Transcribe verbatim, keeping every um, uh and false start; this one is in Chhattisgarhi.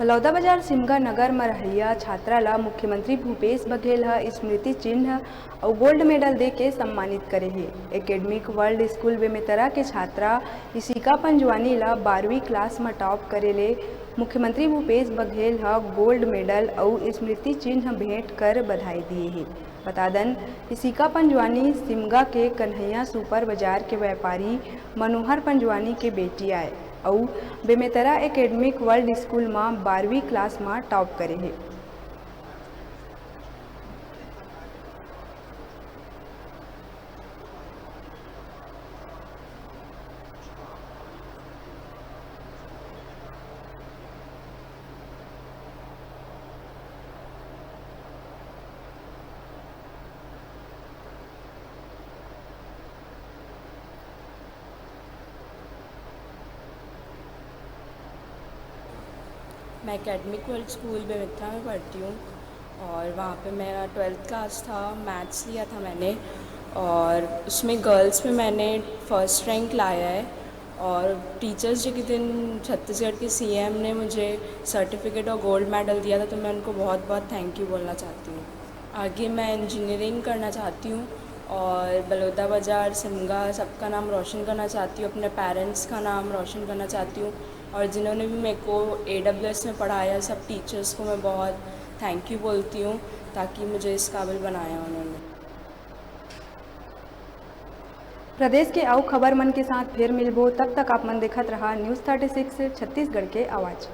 बलौदाबाजार सिमगा नगर म रहइया छात्रा ल मुख्यमंत्री भूपेश बघेल ह स्मृति चिन्ह अउ गोल्ड मेडल दे के सम्मानित करे हे। एकेडमिक वर्ल्ड स्कूल बेमेतरा के छात्रा इशिका पंजवानी ल बारहवीं क्लास म टॉप करे ले मुख्यमंत्री भूपेश बघेल ह गोल्ड मेडल अउ स्मृति चिन्ह भेंट कर बधाई दिए हे। बता दन, इशिका पंजवानी सिमगा के कन्हैया सुपर बाजार के व्यापारी मनोहर पंजवानी के बेटी आय अउ बेमेतरा एकेडमिक वर्ल्ड स्कूल म बारहवीं क्लास म टॉप करे हे। मैं एकेडमिक वर्ल्ड स्कूल बेमेतरा में पढ़ती हूँ और वहाँ पे मेरा ट्वेल्थ क्लास था, मैथ्स लिया था मैंने और उसमें गर्ल्स में मैंने फर्स्ट रैंक लाया है। और टीचर्स डे के दिन छत्तीसगढ़ के सीएम ने मुझे सर्टिफिकेट और गोल्ड मेडल दिया था, तो मैं उनको बहुत बहुत थैंक यू बोलना चाहती हूँ। आगे मैं इंजीनियरिंग करना चाहती हूँ और बलौदाबाजार, सिमगा, सबका नाम रोशन करना चाहती हूँ, अपने पेरेंट्स का नाम रोशन करना चाहती हूँ। और जिन्होंने भी मेरे को एडब्ल्यूएस में पढ़ाया, सब टीचर्स को मैं बहुत थैंक यू बोलती हूँ, ताकि मुझे इस काबिल बनाया उन्होंने। प्रदेश के अउ खबर मन के साथ फिर मिलबो, तब तक आप मन देखत रहा न्यूज़ थर्टी सिक्स छत्तीसगढ़ के आवाज़।